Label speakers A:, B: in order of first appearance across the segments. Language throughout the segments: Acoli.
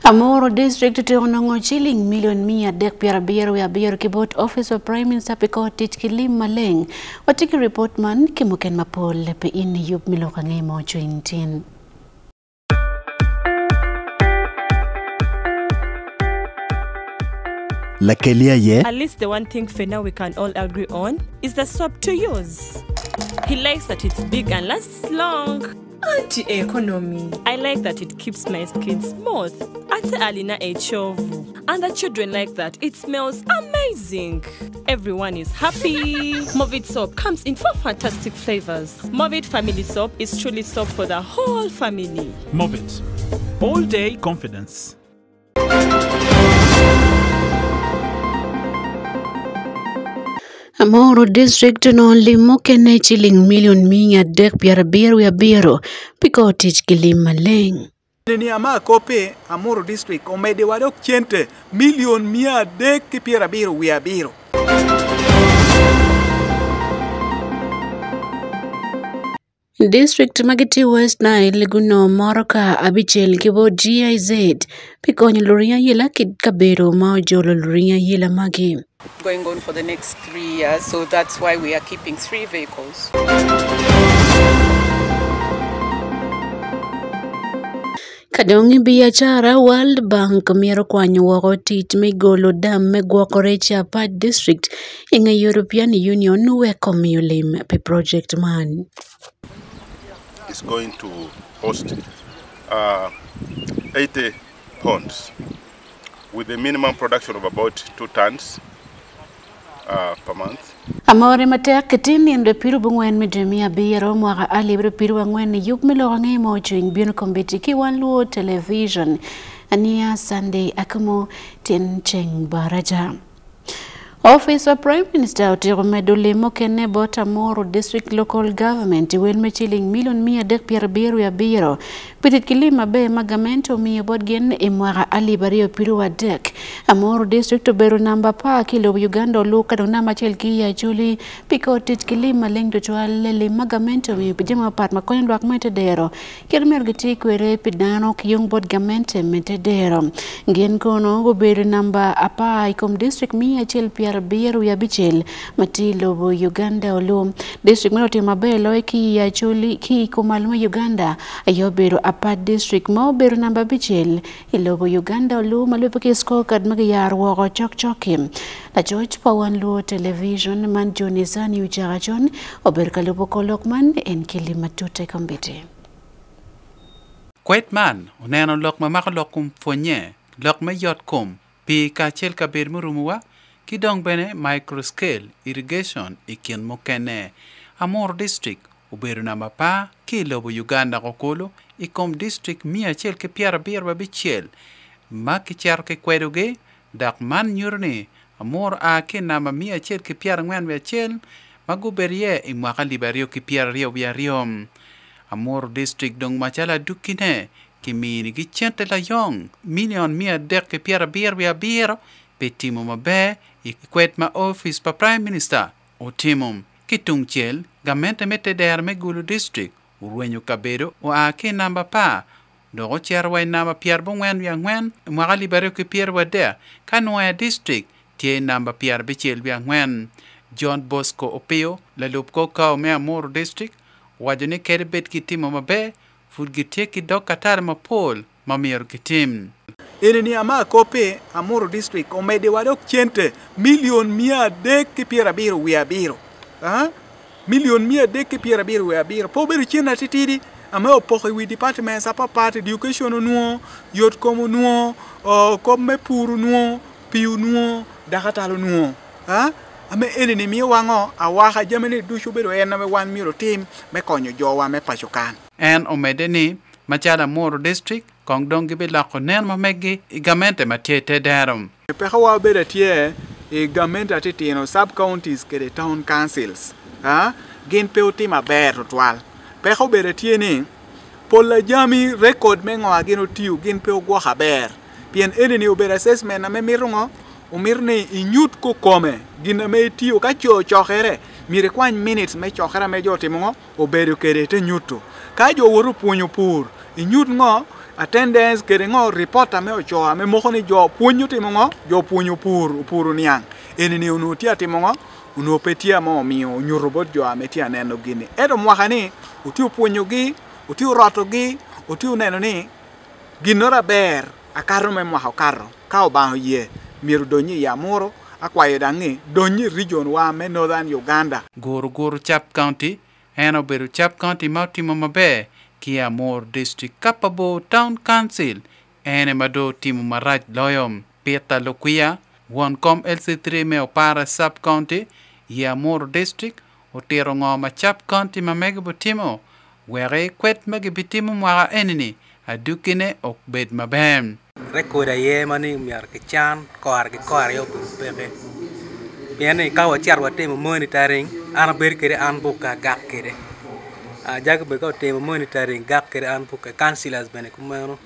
A: Amuru District otyeko nongo ciling milion 377 ki bot Office of Prime Minister pi kor tic ki lim maleng. Watye ki ripot man ki muken mapol pi in yub me lok ange mo cwiny tin.
B: Lakelia ye.
C: At least the one thing for now we can all agree on is the soap to use. He likes that it's big and lasts long. Anti-economy. I like that it keeps my skin smooth. Ate alina ekyovu. And the children like that. It smells amazing. Everyone is happy. Movit soap comes in 4 fantastic flavors. Movit family soap is truly soap for the whole family.
D: Movit. All day confidence.
A: Amuru District onongo lim mukene ciling milion 377 pi kor tic ki lim maleng.
E: Ni ama kopi Amuru District omedi wa dok cente milion 377.
A: District ma gitye West Nile gunongo motoka 5 ki bot GIZ pi konyo luring ayela ki kabedo ma ojolo luring ayela magi.
F: Going on for the next 3 years, so that's why we are keeping 3 vehicles.
A: Kadong biacara World Bank myero kwanyo woko tic me golo dam me gwoko rec i Apac District i nge European Union weko miyo lim pi project man.
G: Is going to host 80 ponds with a minimum production of about 2 tons per month.
A: Amore matek tin nindo piru bungwen mi demi abiro mwaka ali biro piru angwen ni yuk mi loko nge mo chwiny bino kombiti ki wan luo television. Ania Sunday akumo tin cheng baraja. Office of Prime Minister otyeko medo lim mukene bot Amuru District Local Government wel me ciling milion 377 pi tic ki lim maber ma gamente omiyo bot gin i mwaka 2023. Amuru District obedo namba 10 ki lobo Uganda olu ka dong namba 1 ki i Acholi pi kor tic ki lim maleng tutwal lim ma gamente omiyo pi jami mapat ma konyo lwak me tedero kit myero giti kwede pi dano ki yung bot gamente me tedero. Gin kono gubedo namba 10 i kom district 175 ma tye i lobo Uganda olu. District meno otimo maber loyo ki i Acholi ki i kumalo me Uganda aye obedo Apac District ma obedo namba 5 i lobo Uganda olu ma lubbe ki scorecard ma giyaro woko cokcoki. Lacoc pa wan luo television man Johnny Sani ocako con obedo ka lubo kolok man en ki lim matut i kombiti.
H: Kwed man oneno lok ma mako lok kom pwonye, lok me yot kom, pi kacel kabedo murumowa, ki dong bene microscale irrigation i kin mukene. Amuru District obedo namba 10 ki i lobo Uganda kokolo i kom district 175 ma kicito ki kwedogi, dok man nyuto ni Amuru a ki namba 141 ma gubedo iye i mwaka 2022. Amuru District dong macalo adukine kiminigi cente layong milion 377 pi timo maber i kwed ma Office pa Prime Minister otimo. Ki tungcel, gamente me tedero me Gulu District orwenyo kabedo oa ki namba 10 dok ocito wa i namba 94 i mwaka 2023 ka Nwoya District tye i namba 54. John Bosco Opio, lalub kor kao me Amuru District, owaco ni kadi bed gitimo maber, pud gitye ki dog katara mapol ma myero gitim.
E: Eni ni ama kopi Amuru District omedi wa dok cente milion 377. Milion 377. Po obedo cente atitidi ame opoko i wi departments apapat, education onwo, yot kom onwo, kop me pur onwo, pii onwo, dakatal onwo. Ame eni ni miyo wango awaka jami ni ducu obedo en ame wan myero otim me konyo jowa me paco kan.
H: En omedde ni macalo Amuru District kong dong gibiloko nen ma meggi i gamente ma tye i te dero.
E: Peko wa obedo atye i gamente atitino sub counties kede town councils gin pe otimo aber tutwal. Peko obedo atye ni pol ajami record me ngo gin otiyo gin pe ogwoko aber. Pien eni ni obedo assessment ame mito ngo omito ni inyut kokome gin ame itiyo ka co cokere myero ikwany minutes me cokere ame jo otimo ngo obedo kede te nyuto. Ka jo owoto pwonyo pur inyut ngo Attendance kede ngo report ame ocoa ame moko ni jo pwony otimo ngo jo pwony opur opur oniang eni ni onongo tye atimo ngo onongo pe tye ame omiyo onyuto bot jo ame tye aneno gini ento mwaka ni otye opwonyogi otye orotogi otye oneno ni ginoro aber akato me mwaka okato ka Obanga oye myero odonyi i Amuru akwayo dang ni donyi i region wa me Northern Uganda.
H: Guru Guru Sub County En obedo Sub-County ma otimo maber ki Amuru District Kapabor Town Council ene ma dong otimo marac loyo. Peter Lukwiya, won kom LC3 me Opara Sub-County i Amuru District otito ngo ma Sub-County ma mege butimo wek kwed ma gibitimo mwaka eni-ni adugine obed maber.
B: Rekod aye ma ni myero kican kore ki kore aye obedo peke pien ni ka wacito watimo monitoring an abedo kwede an bukke agak kwede Jack bene ka otimo monitoring gak kwede an bukke councillors bene kumeno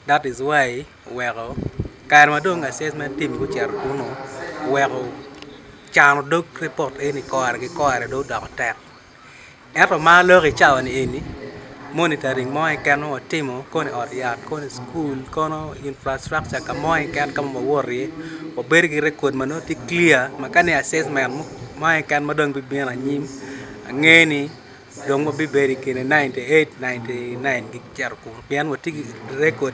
B: that is why oweko kare ma dong assessment team gucito kunu oweko cano dog report eni kore ki kore dong odoko tek. Ento ma aloko i cawa ni eni, monitoring mo keken ma watimo kono i ot yat, kono i cukul, kono infrastructure ka mo keken ka ma wawoto iye, wabedo ki record ma nongo tye clear ma ka ni assessment mo keken ma dong bibino anyim ange ni dong wabibedo i kine 98, 99 ki cito kunu pien watye ki record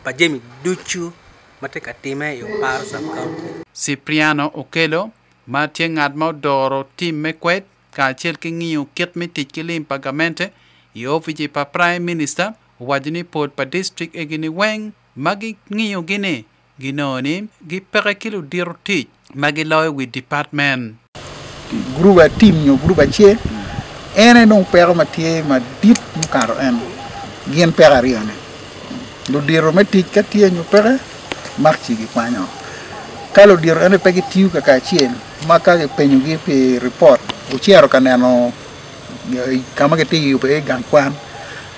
B: pa jami ducu ma tye ka timme i Opara Sub County.
H: Cipriano Okello ma tye ngat ma odoro tim me kwed kacel ki ngiyo kit me tic ki lim pa gamente i opici pa Prime Minister owaco ni pol pa distrik egi-ni weng ma gingiyogi-ni ginongo ni gipeke ki ludito tic ma giloyo wi department.
E: Gurup atim nyo gurup acel en aye dong peko ma tye madit mukato en gin peko aryone. Ludito me tic ka tye nyo peke mak ci gikwanyo. Ka ludito eni pe gitiyo kakacel ma ka kipenyogi pi ripot wucito ka neno ka ma gitye ka yubo iye gang kwan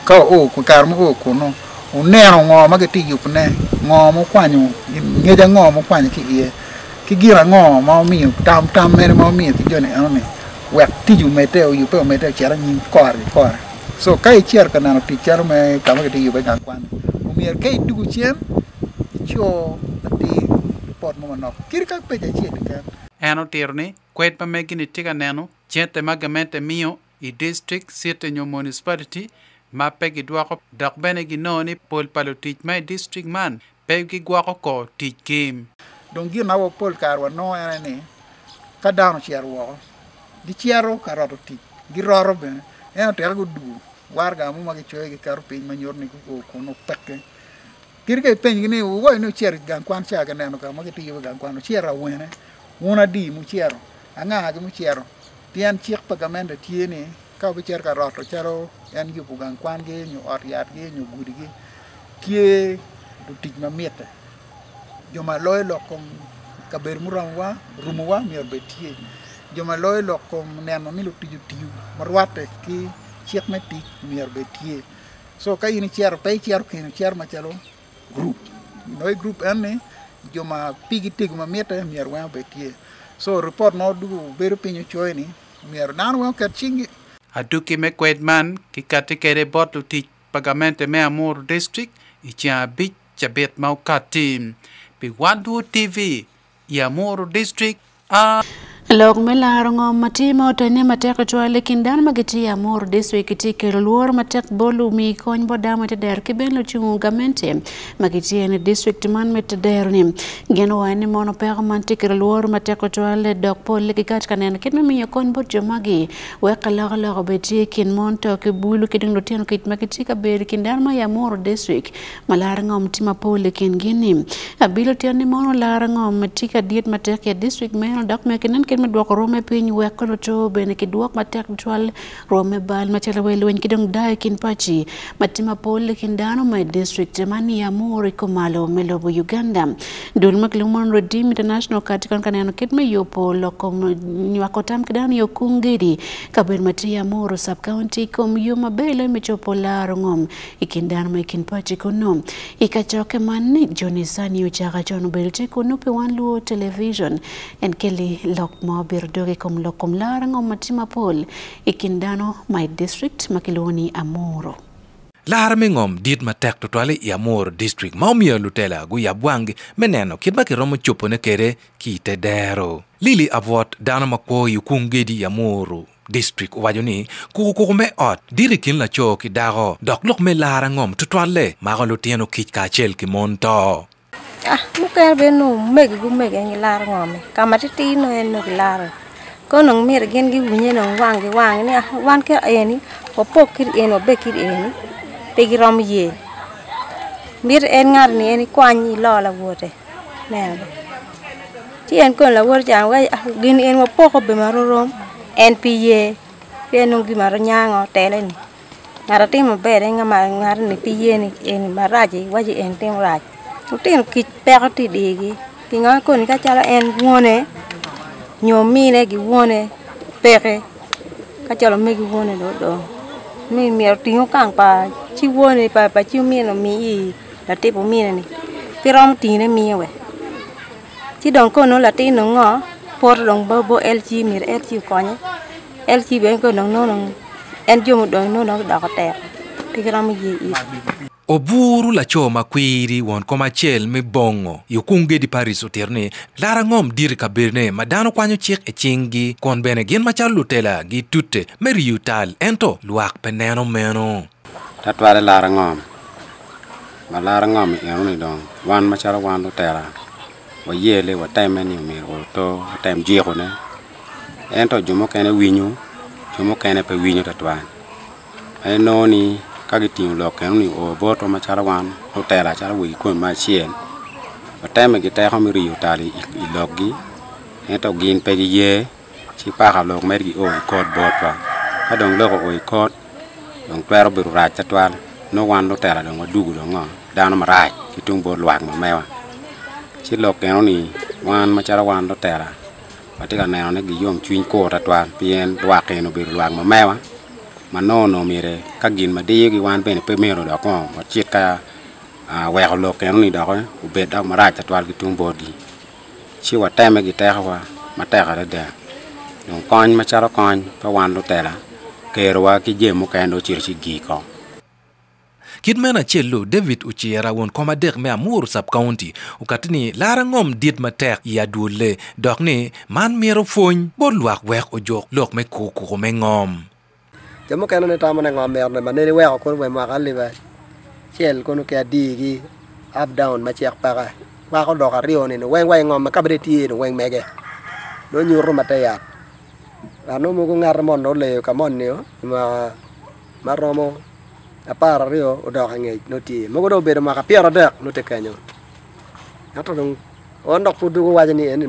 E: ka wuo kare ma wuo kunnu wuneno ngo ma gitye ka yubone ngo mukwanyo ngec ango mukwanyo ki iye ki gin ango ma omiyo tam tam mene ma omiyo ki joni enoni wek tic omedde oyubbe omedde ocit anyim kore ki kore so ka icito ka neno tic calo me ka ma gitye ka yubo iye gang kwan-ni omyero ka idwogo cen ico atir ripot mo manok kadi ka page acel keken.
H: En otito ni kwed ma megi-ni tye ka neno cente ma gamente miyo i distrik, citi nyo municipality ma pe gidwoko dok bene ginongo ni pol pa lutic ma i distrik man pe gigwoko kor ticgi.
E: Dong gin ma pol kare wanongo en aye ni ka dano ocito woko, gicito ka roto tic, giroto bene ento teke gudugo waraga mo ma gicoyo giketo piny ma nyuto ni guo kunu peke. Kadi ka ipenyogi ni wuwaco ni wucito i gang kwan ca ka neno ka ma gitye i gang kwan, wucito awene? Wun adi mucito? Angagi mucito? Pien cik pa gamente tye ni ka wubicito ka roto calo en yubo gang kwangi nyo ot yatgi nyo gudigi, tye lutic ma mitte. Jo ma loyo lok kom kabedo muromowa rumowa myero obed tye. Jo ma loyo lok kom neno ni lutic otiyo ma rwatte ki cik me tic myero obed tye. So ka in icito pe icito keni icito macalo gurup nongo i gurup eni jo ma pigi tego ma mitte myero weng obed tye. So ripot ma odwogo bedo piny ocoyo ni myero dano weng oket cinggi.
H: Adwogi me kwed man kikati kwede bot lutic pa gamente me Amuru District i ceng abic cabit ma okatti. Pi Wan Luo TV i Amuru District, a.
A: Lok me laro ngom ma tye ma otene matek tutwal i kin dano ma gitye i Amuru District gitye kelo lworo matek bot lumi kony bot dano me tedero ki bene lucungu gamente ma gitye i district man me tedero ni gin owaco ni mono peko man tye kelo lworo matek tutwal dok polle gikat ka neno kit me miyo kony bot jo magi wek alokaloka obed tye i kin mon to ki bulu ki dong lutino kic ma gitye ka bedo i kin dano ma i Amuru District ma laro ngom tye mapol i kingi ni abilo tyen ni mono laro ngom tye ka dit matek i district meno dok me kinen kit me dwoko rwom me piny wek kono to bene ki dwok matek tutwal rwom me bal macalo wel lweny ki dong dayo i kin paci ma tye mapol i kin dano ma i district ma ni Amuru kumalo me lobo Uganda. Dul ma kilwongo mono Redeem International kati kon ka neno kit me yubo loko nywako tam ki dano i okungedi kabedo ma tye i Amuru sub county kom yo maber loyo me copo laro ngom I kin dano ma i kin paci kunnu. I kacokke man ni Johnny Sani ocako acon obedo tye kunnu pi Wan Luo Television. En keli lok ma obiro dog i kom lok kom lar ango ma tye mapol i kin dano ma i district ma kilwongo ni Amuru.
H: Lara me ngom dit matek tutwal i Amuru District ma omiyo lutela guyab wanggi me neno kit ma kiromo cobone kwede ki i te dero. Lily Abwot, dano ma kwo i Ukungedi i Amuru District owaco ni kukukuku me ot dit i kin laco ki dako dok lok me lara ngom tutwalle mako lutino kic kacel ki mon to.
I: Mukene bene nongo omege ki omege en gilaro ngom-mi ka ma titidi nongo en nongo gilaro kono dong myero gin giwinye dong wang ki wang ni wan ka eni wapok kit eni wabed kit eni pe giromo ye miti en ngat ni en ikwany ilo lawote ineno ci en kono lawote ca waci gin eni wapoko obedo marom en pe ye pien nongo gin ma nyango tele-ni. Ngat atimo maber en ngat ni pe ye ni eni marac-ci waci eni timo rac lutino kic peko tye i dyegi pingo koni ka calo en wone nyo mine ki wone peke ka calo omegi wone dong odong myero oting okang pa ci wone pa ci omine omi latip omine ni pe romo tingone miye wek ci dong kono latin dong ngo poto dong bot LG myero LG okonye. LC bene kong dong nongo dong en jo mudong nongo dong gidoko tek pe giromo ye it.
H: Oburu laco ma kwiri won kom acel me bongo i Okungedi Paris otito ni lara ngom dit i kabedone ma dano kwanyo cik i cinggi kun bene gin macalo lutela gitute me riyo tal ento lwak pe neno meno.
J: Tatwale lara ngom ma lara ngom i enoni dong wan macalo wan lutela wayele wateme ni myero oto watem jikone Ento jo mukene winyo jo mukene pe winyo twatwal ma inongo ni ka gitingo lok enoni oo botwa macalo wan lutela calo wegi kome me acel watemme ki teko me riyo tal i lokgi ento gin pe giye ci paka lok mere gio i kot botwa ka dong lok oo i kot dong twero bedo rac twatwal nongo wan lutela dong wadwogo dong ngo dano marac ki tung bot lwak ma mewa ci lok enoni wan macalo wan lutela Watye ka neno ni giyom cwiny kur twatwal pien lwak eni obedo lwak ma mewa ma nongo onongo myero ka gin ma diyogi wan bene pe myero dok wacit ka weko lok enoni dok obed dok marac twatwal ki tung botgi ci watemme ki tekowa matek adada dong kony macalo kony pa wan lutela kerowa ki jami mukene dong ocito ci gik oko.
H: Kit meno acel-lu, David Ocira, won kom adek me Amuru Sub-County, okatti ni lara ngom dit matek i adwolle dok ni man mito pwony bot lwak wek ojuk lok me kukuku me ngom.
K: Jo mukene ni tamo ni ngom mito ni ma nene iweko kono wa i mwaka alip acel kono ki adigi up down ma cek peke kwako lok aryo ni weng wa i ngom ma kabade tye ni weng mege nongo nyuto ma te yat ngat mogo ngat moni oleyo ka moni i mwaka ma romo 12 odok angec nongo tye iye, mogo dong obedo mwaka 30 nongo tye kenyo. Ento dong en dok pud dwogo waco ni eni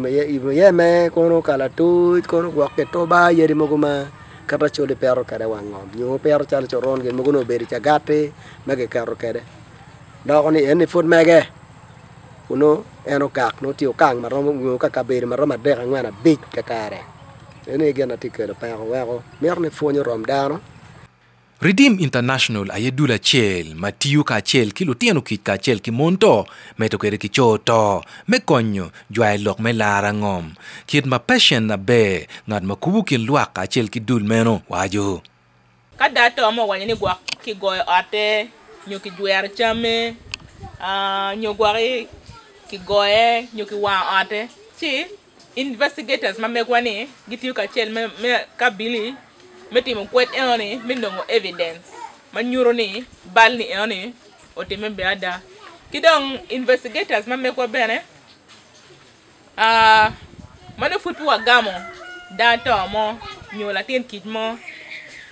K: iye me kono kalatuc kono gwok kituba yadi mogo ma kit acoli pito kwede wang ngom nyo pito calo coron gin mogo nongo obedo i cagati ma kiketo kwede doko ni eni pud mege kun en okak nongo tye okang ma romo nyo ka kabedo ma romo adek angwen abic kakare eni aye gin ma tye ka kelo peko weko mito ni pwony orom dano.
H: Redeem International aye dul acel ma tiyo kacel ki lutino kic kacel ki mon to medo kwede ki co to me konyo jwayo lok me lara ngom kit ma Patient Aber ngat ma kubo kin lwak kacel ki dul meno waco.
L: Ka dato mo owaco ni gwok kigoyo otte nyo kijwero camme nyo gwok kigoye nyo kiwango otte, ci Investigators ma megwa ni gitiyo kacel me kabili me timo kwed eno ni me nongo evidence ma nyuto ni bal ni eno ni otime be ada. Ki dong investigators ma megwa bene ma nongo pud pe wagamo dato mo nyo latin kic mo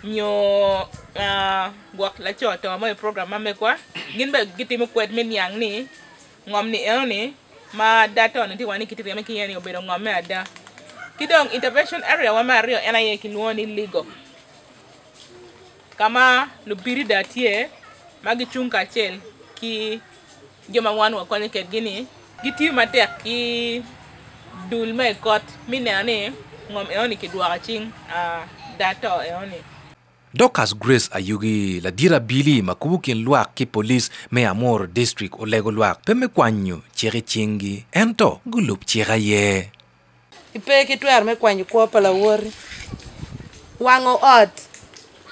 L: nyo gwok laco to mo i program ma megwa gin bene gitimo kwed me niang ni Ngom ni eno ni ma dato ni tye wa ni kitye ryeme ki iye ni obedo ngom me ada. Ki dong intervention area wa me aryo en aye kilwongo ni legal ka ma lupirida tye ma gicung kacel ki jo ma wan wakonyo kedgi ni gitiyo matek ki dul me i kot me neno ni ngom eno ni kidwoko i cing dato eno ni.
H: Dorcas Grace Ayugi, ladit abili ma kubo kin lwak ki police me Amuru District olego lwak pe me kwanyo cik i cinggi ento gulub cik aye.
M: Ipe ki twero me kwanyo kwo pa lawoti. Wango ot.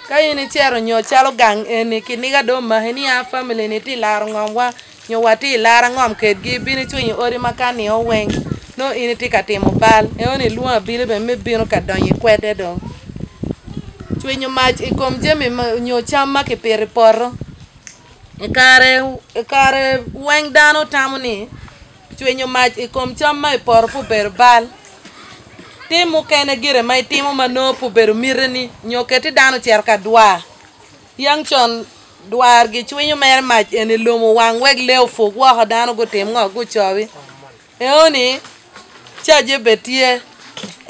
M: Ka in icito nyo calo gang eni kiniga dong omaki ni a family ni tye laro ngom wa nyo wa tye lara ngom kedgi ibino icwinyo odi ma kani o weng nongo in itye ka timo bal eno ni ilwongo abili bene me bino ka donyo ikwede dong. Cwinyo mac i kom jami nyo cam ma kipito i poto i kare weng dano tamo ni Cwinyo mac i kom cam ma i poto pe obedo bal. Tim mukene gire ma itimo ma nongo pe obedo mitini nyo keti dano ocito ka dwar. Yang con dwar gicwinyo mere mac eni lum owang wek lee opuk woko dano gutim ngo gucobi. Eoni caje bene tye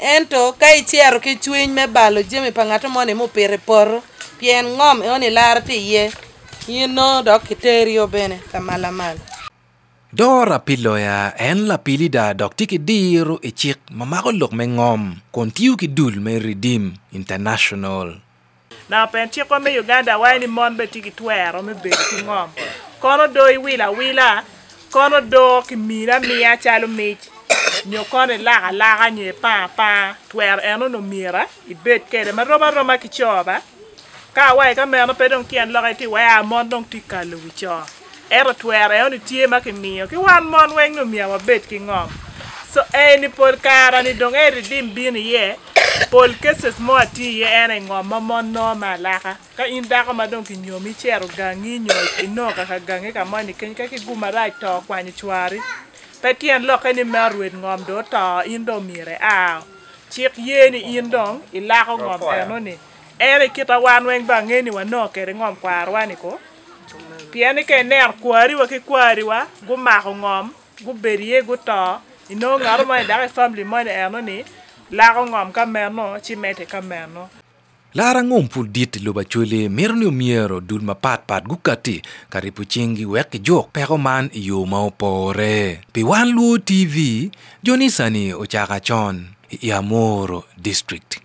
M: ento ka icito ki cwiny me balo jami pa ngat moni mupito i poto pien ngom eoni laro tye iye in nongo dok kiterio bene ka malamal.
N: Dora Piloya en lapilida dok tye ki diro i cik ma mako lok me ngom kun tiyo ki dul me Redeem International.
O: Naka pen cikwa me Uganda waco ni mon bene tye ki twero me bedo ki ngom. Kono do iwilo awila, kono do kimini amiya calo mic, nyo kono ilako alaka nyo ipango apanga, twero eno-nu myero ibed kwede ma rom aroma ki co ba. Ka awaco ka meno pe dong tyen lokke tye wai mon dong tye kalo wi co. Ento twero enoni tye ma kimiyo ki wan mon weng ni omyero wabed ki ngom. So eni pol kara ni dong en redeem bino iye, pol cases mo atye iye en aye ngom ma mon nongo me alaka. Ka in dako ma dong kinyomi icito gangi nyo inongo kaka gangi ka moni keny ka ki gum marac to okwanyo cwari, pe tyen lokke ni meno rwed ngom dong oto in dong omyero ia. Cik ye ni in dong ilako ngom enoni. En aye kita wan weng bene ange ni wanongo kwede ngom kwarwa ni ko. Pien ni ka ineno kwariwa ki kwariwa gumako ngom, gubedo iye guto, inongo ngat mo dok i famili moni eno-ni lako ngom ka meno ci medde ka meno.
N: Lara ngom pul dit i lobo Acholi mito ni omyero dul mapatpat gukatti ka ripo cinggi wek kijuk peko man i yo ma opore. Pi Wan Luo TV, Johnny Sani ocaka con i Amuru District.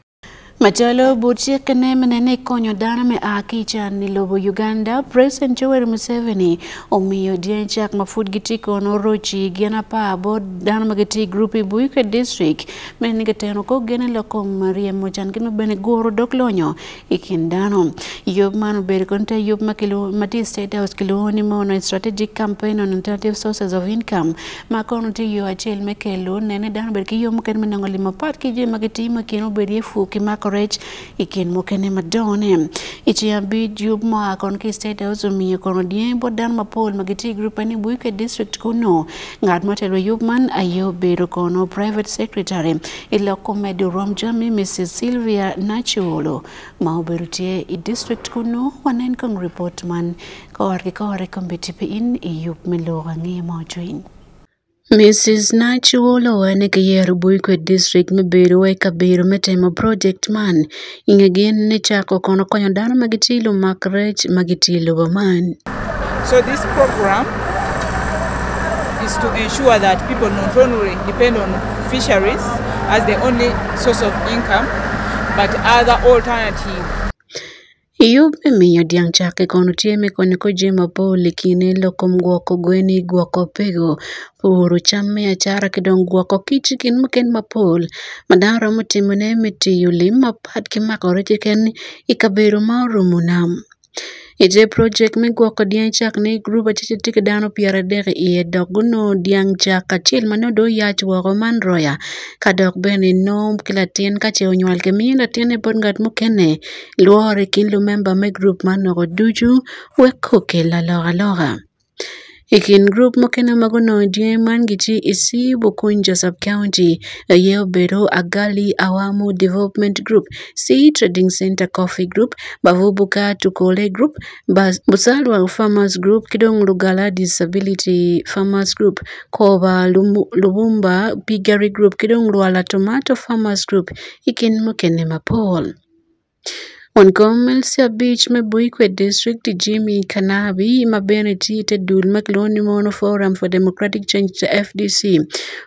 A: Macalo but cikkene me nene konyo dano me a ki i can i lobo Uganda, President Yoweri Museveni omiyo dyangi cak ma pud gitye kono roci gin apar bot dano ma gitye i grup i Buikwe District me nene giteno kor gene lok kom ryemo can ki nongo bene guro dog lonyo i kin dano. Yub man obedo kono te yub ma tye i State House kilwongo ni mono Strategic Campaign on Alternative Sources of Income ma kono tye yo acel me kelo nene dano bedo ki yo mukene me nongo lim mapat ki jami ma gitimo i kine obedo iye pur ki mako rec i kin mukene madongone. I ceng abic yub mua kono ki State House omiyo kono dyangi bot dano mapol ma gitye i gurup ni Buikwe District kunu. Ngat ma otelo yub man aye obedo kono Private Secretary i lok kom medo rwom jami Mrs. Sylvia Nachiwolo ma obedo tye i district kunu. Wanen kong report man Kore ki kore kombeddi pi in i yub me lok ange ma ocwiny. Mrs. Nachiwolo ene kiyero Buikwe District me bedo wa i kabedo me timo project man i nge gin ni cako kono konyo dano ma gitye lumak rec ma gitye i lobo man.
P: So this program is to ensure that people not only depend on fisheries as the only source of income, but other alternative.
A: Yub me miyo dyang cak-ki kono tye me konyo kor jami mapol i kine lok kom gwoko gweni, gwoko pego, puro cam me acara ki dong gwoko kic i kin mukene mapol ma dano romo timone me tiyo lim mapat ki mako rec keken i kabedo ma orumo nam. I te projek me gwoko dyangi cak ni gurup acel tye ki dano pyeradek iye dok gunongo dyang cak acel ma nongo dong oyac woko man roya ka dok bene nongo ki latin ka ce onywal kimiyo latinne bot ngat mukene Lworo i kin lumemba me gurup man woko ducu wek okel alokaloka. I kin gurup mukene ma gunongo dyangi man gitye i C. Bukunja Sub-County aye obedo Agali Awamu Development Group, C. Trading Center Coffee Group, Bavubuka Tukole Group, Busalwa Farmers Group ki dong Lugala Disability Farmers Group, Koba Lubumba Piggery Group ki dong Lwala Tomato Farmers Group i kin mukene mapol. Won kom LC abic me Buikwe District Jimmy Kanabi ma bene tye i te dul ma kilwongo ni Mono Forum for Democratic Change FDC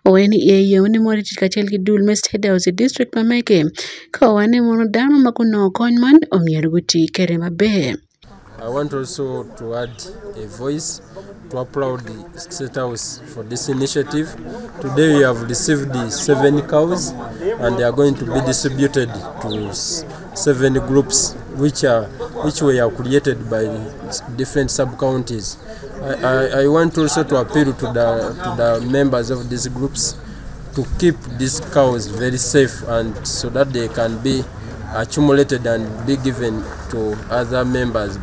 A: owaco ni iye yom ni mono tic kacel ki dul me State House i district ma mege ka owaco ni mono dano ma gunongo kony man omyero guti kwede maber.
Q: I want also to add a voice to applaud the State House for this initiative. Today we have received the 7 cows and they are going to be distributed to 7 groups. which are which were created by different sub-counties. I want also to appeal to the members of these groups to keep these cows very safe and so that they can be accumulated and be given to other members.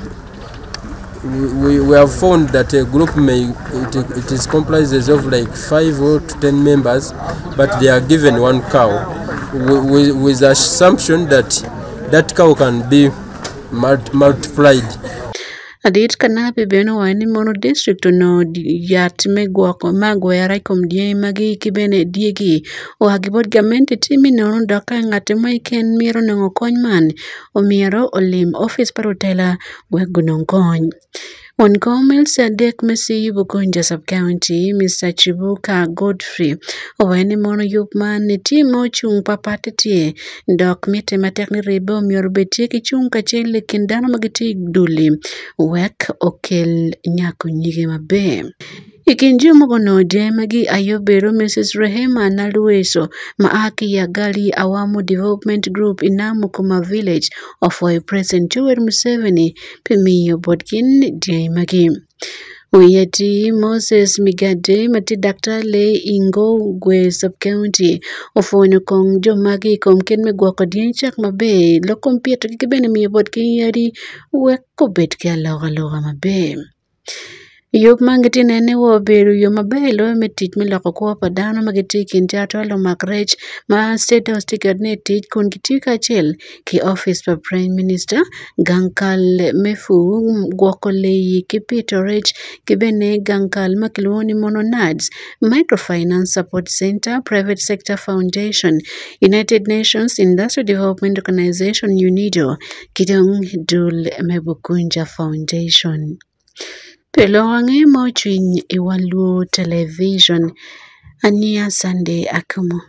Q: We have found that a group may it is comprises of like 5 or 10 members, but they are given one cow with the assumption that that cow can be multiplied.
A: Adit kanapi beno wani mono district no yat me gwoko magwera kom die magi kibene diegi oagibot gamente timi nono doka ngate mo iken miro nongo kony man omiero olim office parotela wegunong kony. On Gomel Sadek Messi Bukunja Sub-County, Mr. Chibuka Godfrey, Oweni mono yup man ni timo chung papate tie, dok mite matek ni ribo mioro betie ki chung kachel kindano magiti duli, wek okel nyako nyige mabe. Ikinji mogono jemagi ayobero Mrs. Rehema Nalueso maaki ya Gali Awamu Development Group inamu kuma village of President Yoweri Museveni pimiyo bodkin jemagi. Uyati Moses Migade mati Dr. Le Ingo Gwe Sub-County ofonyo kong jomagi kom ken me gwoko dien chak mabe lo kompyuta kibene miyo bodkin yadi wek kobet ke aloga aloga mabe. Yub mangiti nene wo beru yo maber loyo me tich miloko kwo pa dano ma gitye i kin catwa lumak rec ma State House tye ka ne tic kun gitiyo kacel ki office pa Prime Minister gang kal me pur gwoko leyi ki pito rec ki bene gang kal ma kilwongo ni Mono NAADS Microfinance Support Center Private Sector Foundation United Nations Industrial Development Organization UNIDO ki dong dul me Bukunja Foundation. Pelonge mo chwiny i wan Luo Television. Ania Sunday Akumo.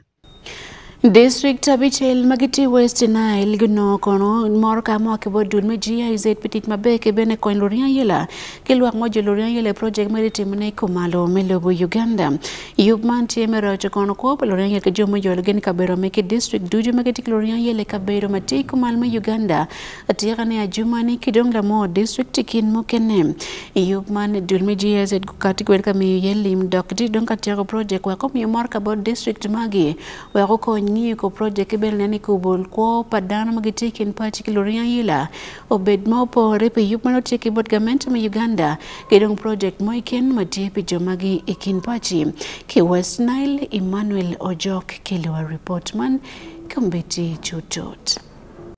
A: District abichel magiti West Nile gino kono moro ka mo ke bodul me GIZ petit mabeke bene koin Lorian Yela kilwak mo Lorian Yela project me timne komalo me lobo Uganda yub man tie me rocho kono ko Lorian Yela ke jomo yolo gen kabero me ke district duju magiti Lorian Yela kabero mati komal me Uganda atiga ne ajumani kidong la mo district kin mo kene yub man dul me GIZ kati kwel ka mi yelim dok di don ka tiago project wa ko mi moro ka bod district magi wa ko ng'iyo ko project bel nani kubol ko padano magiti kin pachi ki Lorian Yela obed mo pore pe yup mano tiki bot government ma Uganda kidong project mo iken matie pe jomagi ikin pachi ki West Nile Emmanuel Ojok kelewa report man kumbeti chutot.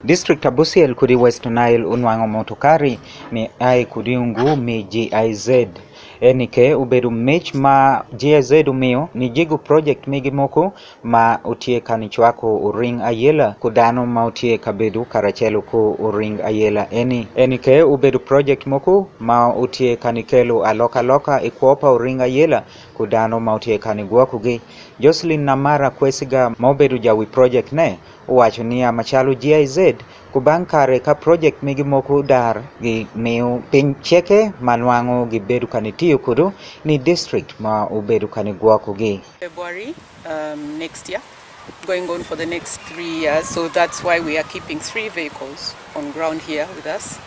R: District Abusiel kudi West Nile unwango motokari ni ai kudiungu mi GIZ. Enike ubedu mech ma GIZ umio ni jigu project migi moko ma utie kanichwako uring ayela kudano ma utie kabedu karachelo ko uring ayela eni. Enike ubedu project moko ma utie kanikelo aloka loka ikuopa uring ayela kudano ma utie kaniguakugi. Jocelyn Namara kwesiga ma ubedu jawi project ne uwacho niya machalo GIZ kubankare ka project migi moko dar gi miyo piny cheke manwango gi bedu kanitiyo kudu ni district ma ubedu kaniguakugi.
F: February next year, going on for the next 3 years, so that's why we are keeping 3 vehicles on ground here with us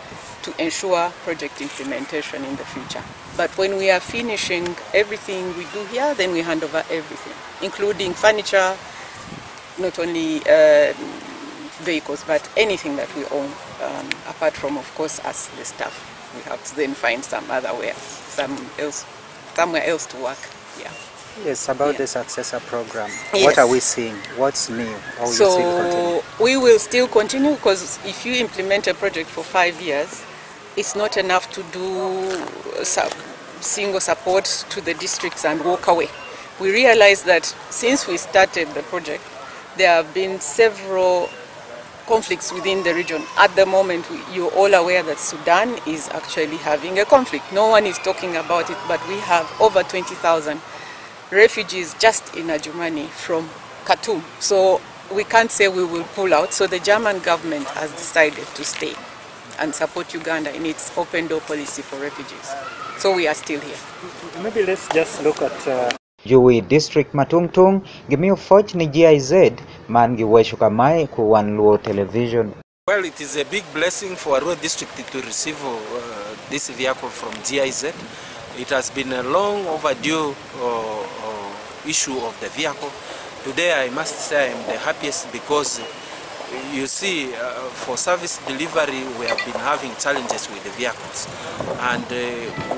F: to ensure project implementation in the future. But when we are finishing everything we do here, then we hand over everything, including furniture, not only vehicles, but anything that we own, apart from, of course, us, the staff. We have to then find some other way, somewhere else to work. Yeah.
R: Yes, about the successor program.
F: Yes.
R: What are we seeing? What's new? How will you still continue?
F: We will still continue, because if you implement a project for 5 years, it's not enough to do single support to the districts and walk away. We realize that since we started the project, there have been several conflicts within the region. At the moment, you're all aware that Sudan is actually having a conflict. No one is talking about it, but we have over 20,000 refugees just in Adjumani from Khartoum. So we can't say we will pull out. So the German government has decided to stay and support Uganda in its open door policy for refugees. So we are still here.
R: Maybe let's just look at Juwi District Matungtung gimiyo foch ni GIZ man giwecho kamae ku Wan Luo Television.
S: Well, it is a big blessing for Arua district to receive this vehicle from GIZ. It has been a long overdue issue of the vehicle. Today I must say I am the happiest because you see, for service delivery we have been having challenges with the vehicles. And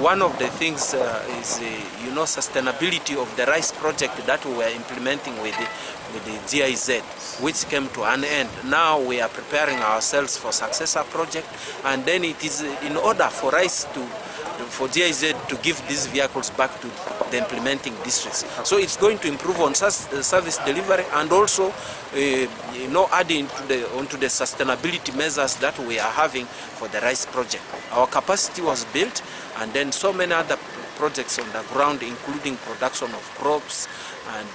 S: one of the things is, you know, sustainability of the rice project that we were implementing with the GIZ, which came to an end. Now we are preparing ourselves for successor project, and then it is in order for us to, for GIZ to give these vehicles back to the implementing districts. So it's going to improve on service delivery and also, you know, adding to the, onto the sustainability measures that we are having for the rice project. Our capacity was built, and then so many other projects on the ground, including production of crops and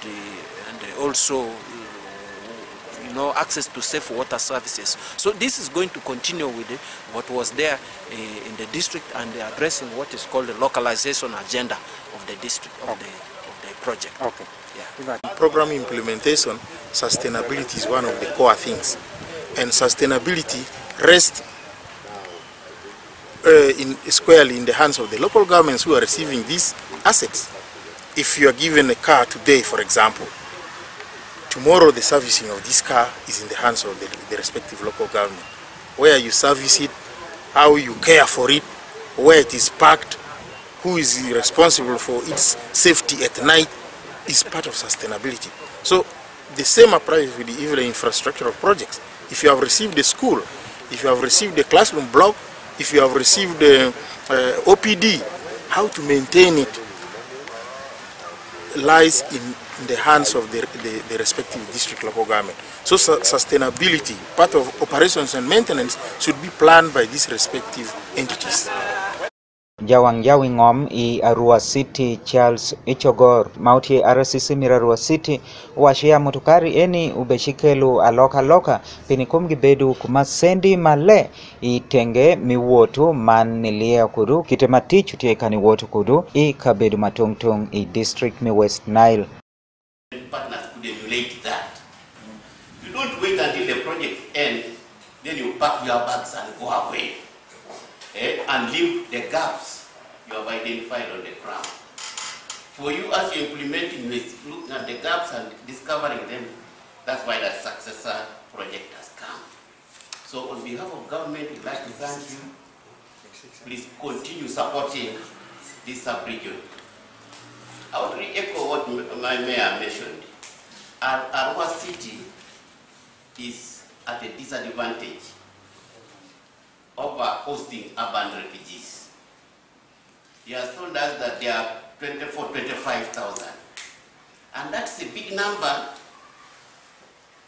S: also, you know, access to safe water services. So this is going to continue with what was there in the district and addressing what is called the localization agenda of the district, of the project.
R: Okay.
S: Yeah.
T: Program implementation, sustainability is one of the core things. And sustainability rests squarely in the hands of the local governments who are receiving these assets. If you are given a car today, for example, tomorrow the servicing of this car is in the hands of the respective local government. Where you service it, how you care for it, where it is parked, who is responsible for its safety at night is part of sustainability. So the same applies with the even infrastructural projects. If you have received a school, if you have received a classroom block, if you have received the OPD, how to maintain it lies in the hands of the respective district local government. So sustainability, part of operations and maintenance, should be planned by these respective entities.
R: Jawang jawi ngom i Arua City Charles Ichogor mauti RCC mir Arua City washia motukari eni ubeshikelu aloka loka pinikum gibedu kuma sendi male itenge miwotu man nilia kudu kitema tichu tiekani wotu kudu i kabedu matungtung i district mi West Nile.
U: Partners could emulate that. You don't wait until the project ends, then you pack your bags and go away. And leave the gaps you have identified on the ground. For you, as you're implementing this, looking at the gaps and discovering them, that's why that successor project has come. So on behalf of government, we'd like to thank you. Please continue supporting this sub-region. I want to re-echo what my mayor mentioned. Arua City is at a disadvantage over hosting urban refugees. He has told us that there are 24, 25,000. And that's a big number,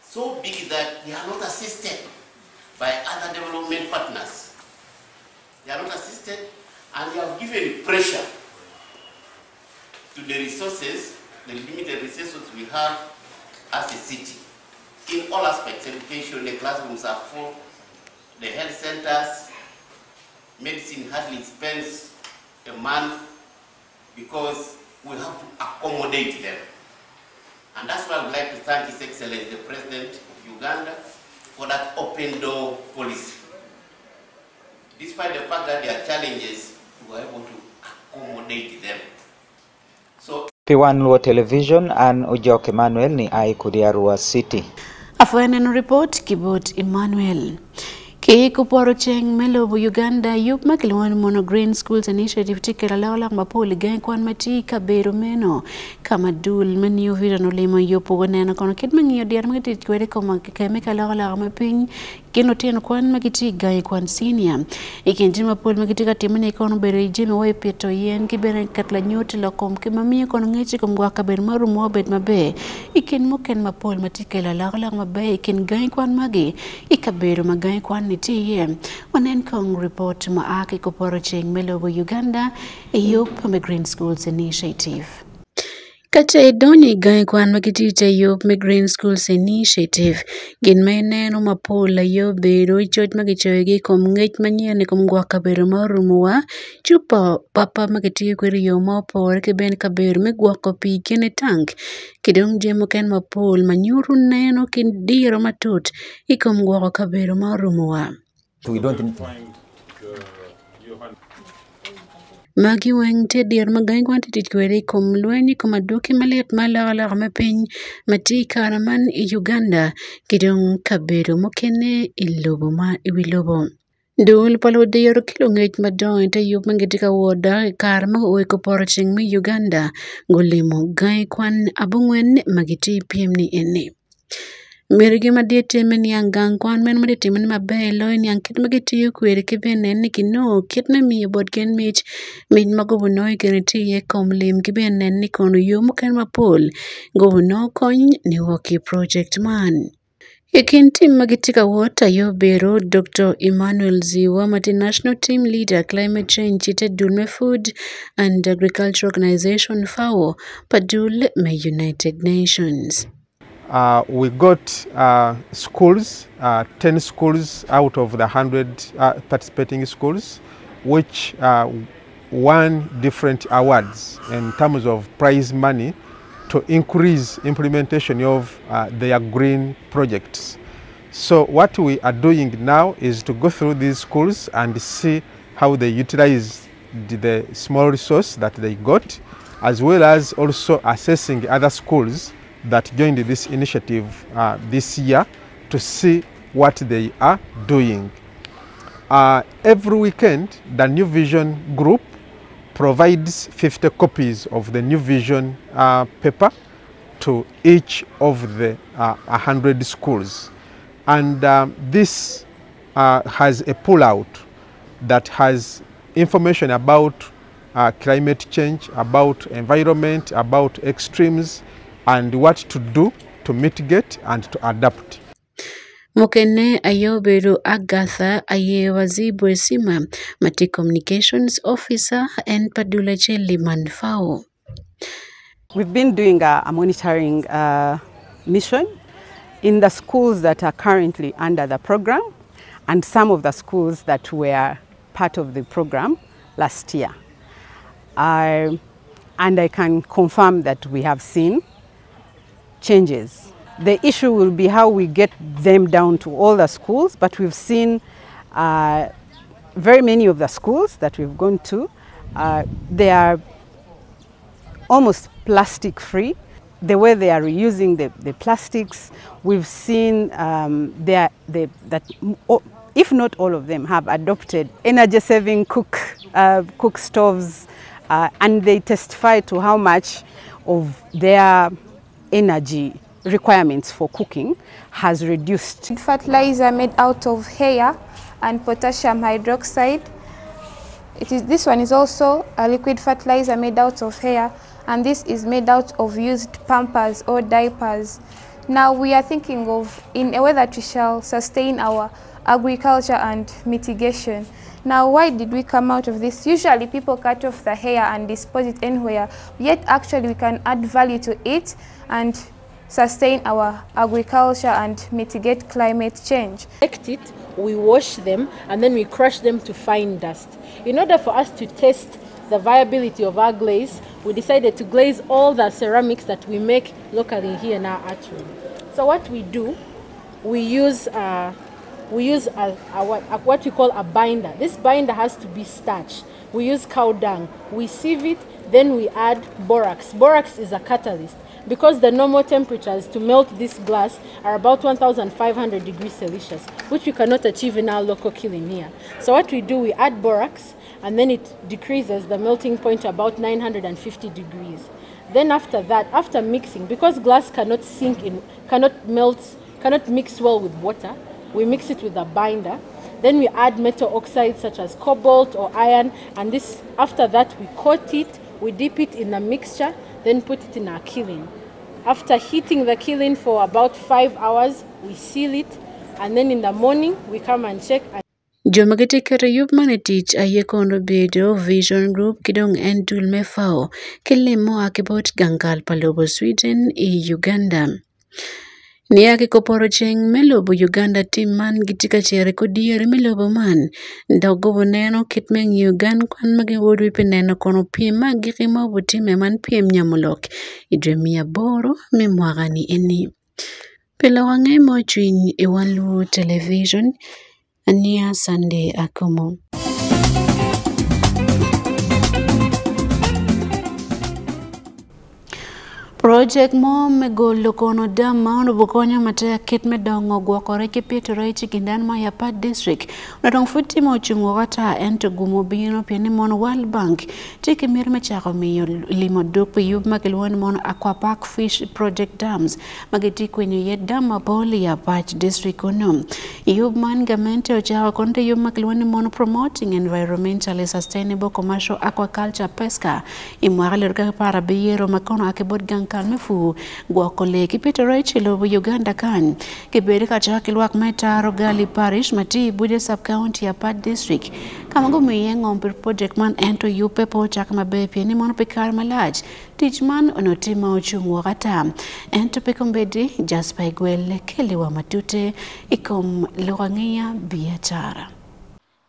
U: so big that they are not assisted by other development partners. They are not assisted, and they have given pressure to the resources, the limited resources we have as a city. In all aspects, education, the classrooms are full, the health centers, medicine hardly spends a month because we have to accommodate them. And that's why I would like to thank His Excellency, the President of Uganda, for that open door policy. Despite the fact that there are challenges, we were able to accommodate them. So
R: P1 Luo Television and Ujok Emmanuel ni ai kudi Arua City.
A: Afwenen report Kibot Emmanuel. Ki kuporo cheng melo bu Uganda yup makilwan mono Green Schools Initiative tikela lawlak mapoli gang kwan mati kabedo meno kama dul mani uvira no limo yupo waneno kono kit mangiyo dier magiti kwede koma keme ka lawlak mapiny kendo teno kwan magiti gang kwan senior ikin jima pol magiti ka timene kono bere jimi wai pito yen ki bere katla nyuti lokom ki mamiyo kono ngechi kom gwa kabedo marumo obed maber ikin muken mapol matikela lawlak maber ikin gang kwan magi ikabedo magang kwan ni tiye wanen kong report ma aki koporo cheng melo Uganda eyup me Green Schools Initiative. Ka ce idonyo i gangi kwan ma gitye i te yub me Green Schools Initiative, gin ma ineno mapol aye obedo coc ma kicoyogi i kom ngec manyen i kom gwoko kabedo ma orumowa, cupa papa ma kitiyo kwede i yo ma opore ki bene kabedo me gwoko pii i kine tank ki dong jami mukene mapol ma nyuto neno ki diro matut i kom gwoko kabedo ma orumowa. Magi weng tye diro ma gangi kwan tye tic kwede i kom lweny i kom adwogi malit ma alokaloka me piny ma tye i kare man i Uganda ki dong kabedo mukene i lobo ma i wi lobo. Dul pa ludiro ki lungec madongo i te yub ma gitye ka wot dok i kare ma guo i poto ceng me Uganda gulimo gangi kwan abongwen ma gitye i pyem ni eni. Miti madit tye me niang gang kwan meno ma tye timone maber loyo niang kit ma gitiyo kwede ki bene ni kinongo kit me miyo bot gin mic mic ma gubinongo i kine tye iye kom lim ki bene neno ni kono yo mukene mapol gubinongo kony niwok ki i project man. I kin tim ma gitye ka wot aye obedo Dr. Emmanuel Ziwa ma tye National Team Leader Climate Change i te dul me Food and Agriculture Organization FAO pa dul me United Nations.
C: We got schools, 10 schools out of the 100 participating schools, which won different awards in terms of prize money to increase implementation of their green projects. So what we are doing now is to go through these schools and see how they utilize the small resource that they got, as well as also assessing other schools that joined this initiative this year to see what they are doing. Every weekend, the New Vision group provides 50 copies of the New Vision paper to each of the 100 schools. And this has a pullout that has information about climate change, about environment, about extremes, and what to do to mitigate and to adapt.
A: Mukene aye obedo Agatha Ayewazibwe Sima ma tye Communications Officer en pa dul acel-li man FAO.
V: We've been doing a monitoring mission in the schools that are currently under the program and some of the schools that were part of the program last year. And I can confirm that we have seen changes. The issue will be how we get them down to all the schools, but we've seen very many of the schools that we've gone to, they are almost plastic free. The way they are reusing the plastics, we've seen that if not all of them, have adopted energy-saving cook stoves, and they testify to how much of their energy requirements for cooking has reduced.
W: Fertilizer made out of hair and potassium hydroxide. This one is also a liquid fertilizer made out of hair, and this is made out of used pampers or diapers. Now we are thinking of in a way that we shall sustain our agriculture and mitigation. Now, why did we come out of this? Usually people cut off the hair and dispose it anywhere, yet actually we can add value to it and sustain our agriculture and mitigate climate change.
X: Collect it, we wash them, and then we crush them to fine dust. In order for us to test the viability of our glaze, we decided to glaze all the ceramics that we make locally here in our art room. So what we do, we use what we call a binder. This binder has to be starch. We use cow dung. We sieve it, then we add borax. Borax is a catalyst because the normal temperatures to melt this glass are about 1,500 degrees Celsius, which we cannot achieve in our local kiln here. So what we do, we add borax, and then it decreases the melting point to about 950 degrees. Then after that, after mixing, because glass cannot sink in, cannot melt, cannot mix well with water, we mix it with a binder. Then we add metal oxides such as cobalt or iron, and this, after that we coat it, we dip it in the mixture, then put it in our kiln. After heating the kiln for about 5 hours, we seal it, and then in the morning we come and check.
A: Jo ma gitye keto yub man i tic aye kono obedo Vision Group ki dong en dul me FAO ki lim mua ki bot gang kal pa lobo Sweden i Uganda. Nia ki koporo ceng me lobo Uganda tim man gitye ka cito i kor dyere me lobo man dok gubo neno kit me ngiyo gan kwan ma giwod pi neno kono pyem ma agikki ma obitimme man pyem nyamo lok i dwe me aboro me mwaka ni eni. Pi lok ange mo cwiny i wan luo television Ania Sunday Akumu. Project mo me golo kono dam ma onubo konyo matek kit me dongo gwoko rec ki pito rec i kin dano ma i Apac District. Onongo pud tye ma ocung woko ata ento gumo bino pien ni mono World Bank tye ki miti me cako miyo limo duk pi yub ma kilwongo ni mono Aquapark Fish Project Dams ma gitye kwinyo iye dam mapol i Apac District kunu. Yub man gamente ocako kono te yub ma kilwongo ni mono Promoting Environmentally Sustainable Commercial Aquaculture PESCA i mwaka alip aryo ki apar abiro ma kono a ki bot gang kal me pur gwoko lee ki pito rec i lobo Uganda kany. Kibedo ka cako ki lwak me Taro Gali Parish ma tye i Buja Sub-County Apac District ka ma gumiyo iye ngom pi project man ento yubbe pe ocake maber pien ni mono pi kare malac tic man onongo tye ma ocung woko ata. Ento pi kombeddi Jasper Igwel keliwa matute i kom lok angeya biacara.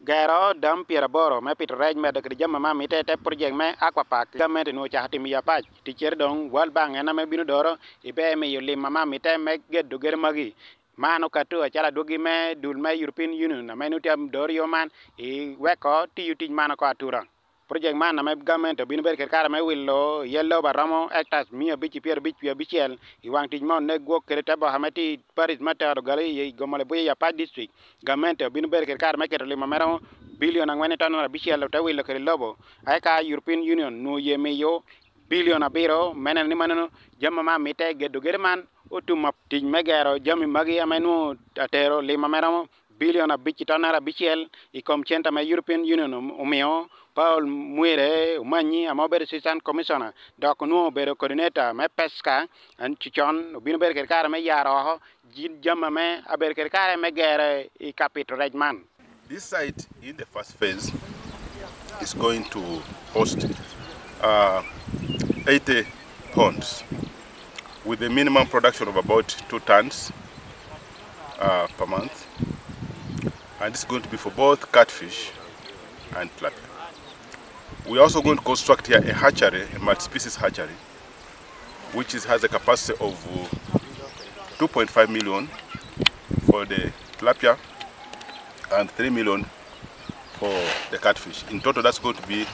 B: Gero dam 80 me pito rec medo kede jami ma mitte i te projek me Aquapark. Gavment onongo ocako timo i Apac ticcere dong World Bank en ame bino doro i ber miyo lim ma mitte me gedo gedo magi. Man okato acalo adwogi me dul me European Union ame nongo tye doro yo man i weko tiyo tic man oko atura. Projek man ame gavment obino bedo kede kare me wilo iye lobo aromo hectares 555.6 i wang tic ma oneg gwok kede te boka me tye i parish me Tero Gali i Gomole Buya i Apac District. Gamente obino bedo kede kare me keto lim ame romo bilion 4.6 te wilo kede lobo eka European Union nwo ye miyo bilion 7 me neno ni maneno jami ma mitte gedo gedo man otum tic me gero jami magi ame nwo atero lim ame romo bilion 5.6 i kom cente me European Union omiyo Paul Mwire Omanyi ame obedo Assistant Commissioner dok onwongo obedo coordinator me PESCA con obino bedo kede kare me yaro oko jami ame abedo kede kare me gero i ka pito rec man.
D: This site in the first phase is going to host 80 ponds with a minimum production of about 2 tons per month, and it's going to be for both catfish and tilapia. We are also going to construct here a hatchery, a multi-species hatchery, which has a capacity of 2.5 million for the tilapia and 3 million for the catfish. In total, that's going to be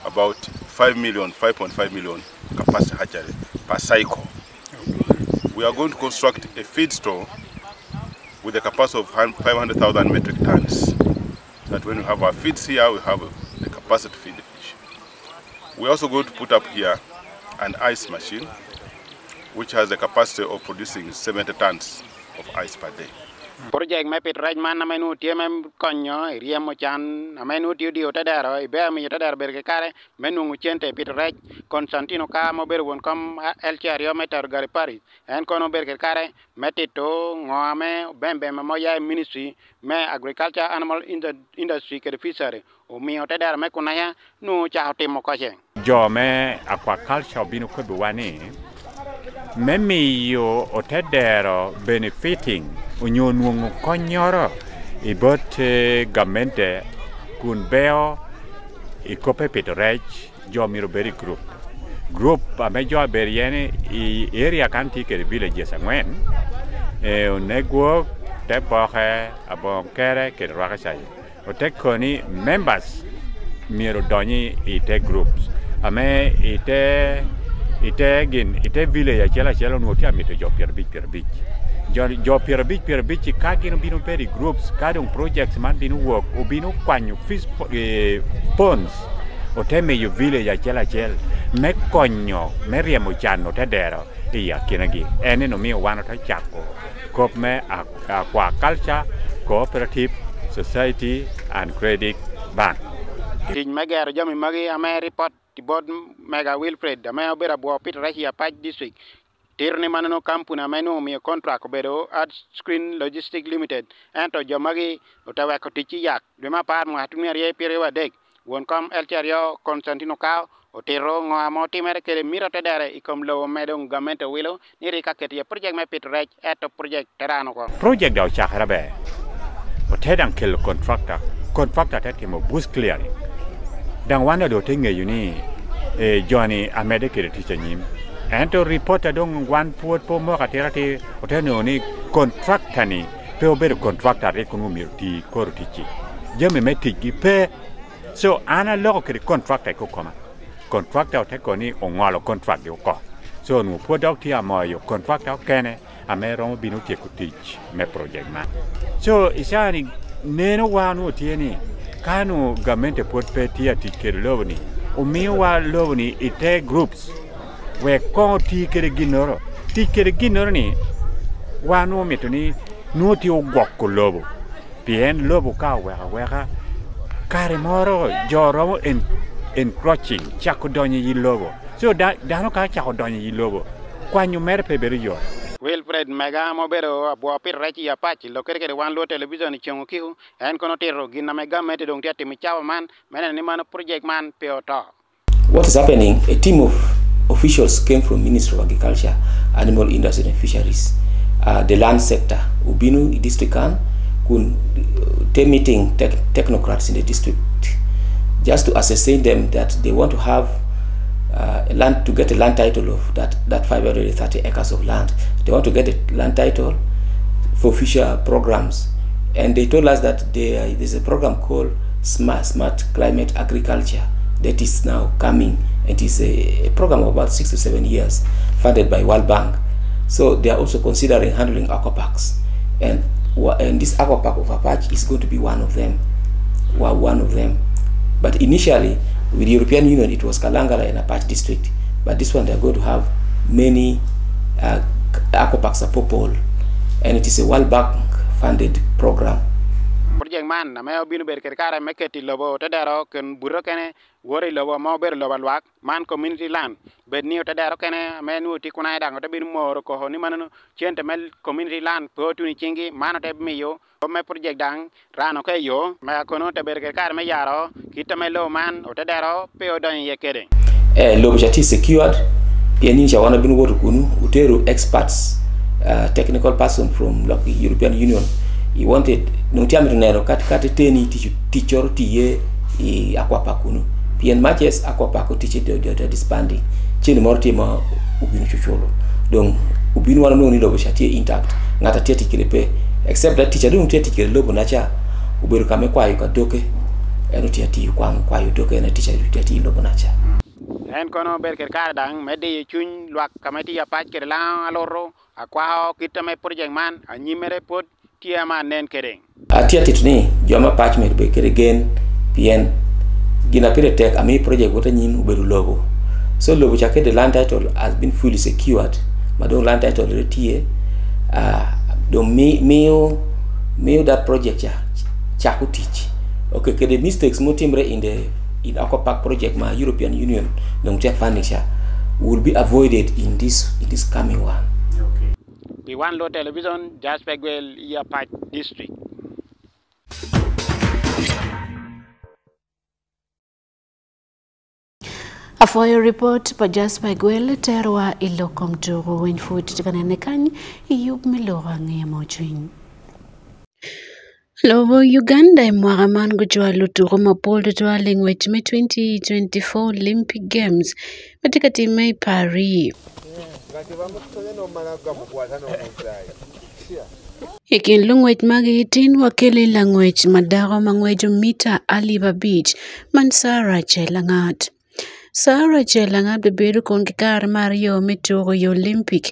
D: about 5 million, 5.5 million capacity hatchery per cycle. We are going to construct a feed store with a capacity of 500,000 metric tons. That when we have our feeds here, we have the capacity to feed the fish. We are also going to put up here an ice machine, which has the capacity of producing 70 tons of ice per day.
B: Project me pito rec man ame nwo tye me konyo i ryemo can ame nwo tiyo diyo te dero i ber miyo te dero bedo ki kare me nongo cente i pito rec. Constantino ka ma obedo won kom LC2 me Tero Gali Parish en kono obedo ki kare me tito ngo ame bembem ma oya i ministry me Agriculture, Animal Industry kede Fishery omiyo te dero me kunaya nwo ocako timo koce.
E: Jo me aquaculture obino kwebiwa ni me miyo otedero benefiting onyo nwongo konyoro i bot gamente kun beo i kope pito rec jo myero obed i group. Group ame jo abedo iye ni i area kan tye kede villages 4 onegwok, te boke, abong kere kede rwakacayi. Ote koni members myero odonyi i te groups ame ite ite gin ite village acel acel onongo tye amito jo 50 50 jo 50 50 ka gin obino bedo i groups ka dong projects man bino wok obino kwanyo fish ponds ote miyo village acel acel me konyo me ryemo can ote dero i akinagi en eno miyo wan ote cako kop me Aquaculture Cooperative Society and Credit Bank.
B: Tic me gero jami magi ame ripot i bot Mega Wilfred ame obedo abwo Peter Rec i Apac District. Tiro ni manono kampuni ame nongo omiyo kontrak obedo Art Screen Logistic Limited ento jo magi ote weko tic ki yak. Dwe me apar mwaka 2023, won kom LC aryo Constantine Okao otito ngo ma otimere kede mito te dere i kom lobo me dong gamente owilo ni ri ka keto iye projek me pito rec ento projek te rano ko.
E: Projek da ocakere ber, ote dang kelo contractor, contractor te timo bush clearing dang wan dong ote ngeyo ni joni amede kede tic anyim ento reporter dong wan pwod pe omoko atir atir ote nongo ni contractor ni pe obedo contractor atir kun omyero oti koro ticci jami me ticgi pe. So an aloko kede contractor i kukoma, contractor ote ko ni ongolo contract gi oko. So onongo pwod dok tye amoyo contractor okene ame romo bino tyeko tic me project man. So i cawa ni neno wa onongo tye ni ka onongo gamente pwod pe tye atic kede lobo ni omiyo wa lobo ni i te groups wek kong oti kede ginoro. Tic kede ginoro ni wa onongo mito ni nongo tye ogwoko lobo. Pien lobo ka oweko aweka, kare moro jo romo encroaching, cako donyo i lobo. So dano ka ocako donyo i lobo, kwanyo mere pe bedo yot.
B: Wilfred Mega ma obedo abwo pito rec i Apac lokere kede wan luo television i Ceng Okiku, en kono otito gin na me gamente dong tye atimo i cawa man me neno ni mano project man pe oto.
G: What is happening, a team of officials came from Ministry of Agriculture, Animal Industry and Fisheries, the land sector, obino i district kan kun te meeting technocrats in the district just to ascertain them that they want to have a land, to get a land title of that 530 acres of land. They want to get a land title for future programs. And they told us that there's a program called Smart Climate Agriculture that is now coming. It is a program of about 6 to 7 years funded by World Bank. So they are also considering handling aquaparks. And this aquapark of Apac is going to be one of them. Well, one of them. But initially, with the European Union, it was Kalangala and Apac district. But this one, they are going to have many aquaparks at Popol. And it is a World Bank funded program.
B: Project man ame obino bedo kede kare me keto i lobo te dero kin buto kene woto i lobo ma obedo lobo alwak man community land bed ni te dero kene ame nwo tye kunai dang ote bino moro koko ni mano cente me community land pe otuni cingi man ote miyo me project dang rano ke yo me akono te bedo kede kare me yaro kite me lobo man ote dero pe odonyo iye kede.
G: Lobo ca tye secured pien ni ca wan wabino woto kunu otero experts, technical person from European Union he wanted nongo tye amito neno ka teteni tic coro tiye i aquapark kunu pien matches aquapark oticce disbanding cene moro tye ma obino cuculo dong obino wan onongo ni lobo ca tye intact ngat a tye atic kwede pe except that tic a dong tye atic kwede lobo na ca obedo ka me kwayo ka doke en otye atiyo kwayo doke en aye tic a tye i lobo na ca.
B: En kono obedo kede kare dang me diyo cwiny lwak ka ma tye apac kede lango aluto akwao kite me project man anyimere pwod tye ma anen kede.
G: Atye atito ni jo ma pac myero obed kede gen pien gin ma pire tek amiyo project wot anyim obedo lobo. So lobo ca kede land title has been fully secured ma dong land title dong tye dong miyo that project ca cako tic. Okay kede mistakes mutimre in the in Aqua Park project ma European Union dong tye funding ca will be avoided in this coming one.
B: Pi wan Luo Television, Jasper Gwel i Apac District.
A: Afoyo report pa Jasper Gwel terwa i lok kom tuko winy pud tye ka nene kany i yub me loko angeya ma ocwiny. Lobo Uganda i mwaka man gucwalo lutuko mapol tutwal i ngwec me 2024 Olympic Games ma tye ka timme i Paris. I kin lungwec magi tin wakeli langwec ma dako ma ngweco mita 5,000 man Sarah Chelangat. Sarah Chelangat bibedo kun ki kare ma aryo me tuko i Olympic.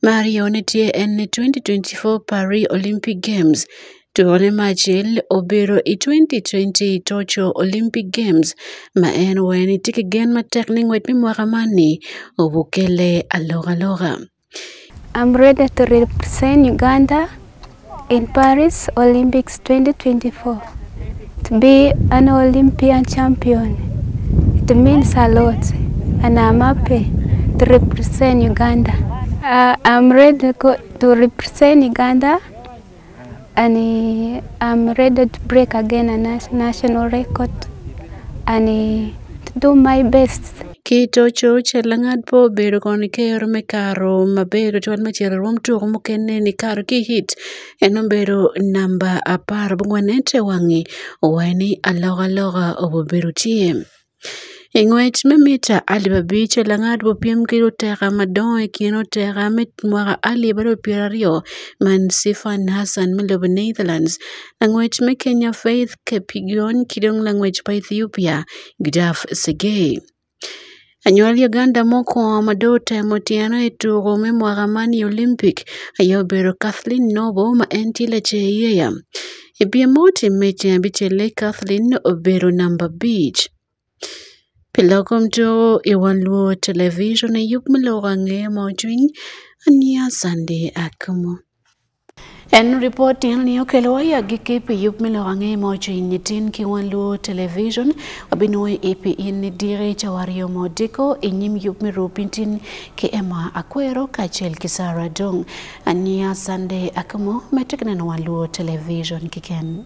A: Ma aryone tye en ni 2024 Paris Olympic Games. Tukone ma acel obedo i 2020 Tokyo Olympic Games ma en weni tye ki gen matek ni ngwec me mwaka man ni obukele alokaloka.
W: I'm ready to represent Uganda in Paris Olympics 2024. To be an Olympian champion, it means a lot, and I'm happy to represent Uganda. I'm ready to represent Uganda and I'm ready to break again a national record and to do my best.
A: Ki toco Chelangat po obedo kono ker me karo maber twal me cito rwom tuko mukene ni karo ki hit en obedo namba 14 te wangi oweni alokaloka obobedo tye. I ngwec me mita 5,000 Chelangat bopiem ki oteka madongo i kin oteka me mwaka 2020 man Sifan Hassan me lobo Netherlands, langwec me Kenya Faith Kipyegon ki dong langwec pa Ethiopia Gudaf Tsegay. Anywal Uganda mokwongo ma dong otemo tyene i tuko me mwaka man i Olympic aye obedo Kathleen Noble ma en tye lace yeya. I pyem ma otimme i ceng abicelle Kathleen obedo namba 5. Pi loko mtuko i wan luo television i yub me loko ang'e ma ocwiny ania Sunday Akumu. En ripot ni okelo wa ya agikki pi yub me loko ang'e ma ocwiny tin ki wan luo television wabinwoyo ipi in ni dire cawario ma odiko i nyim yub me rupin tin ki Emma Akwero kacel ki Sarah Dong. Ania Sunday Akumu metek neno wan luo television kiken.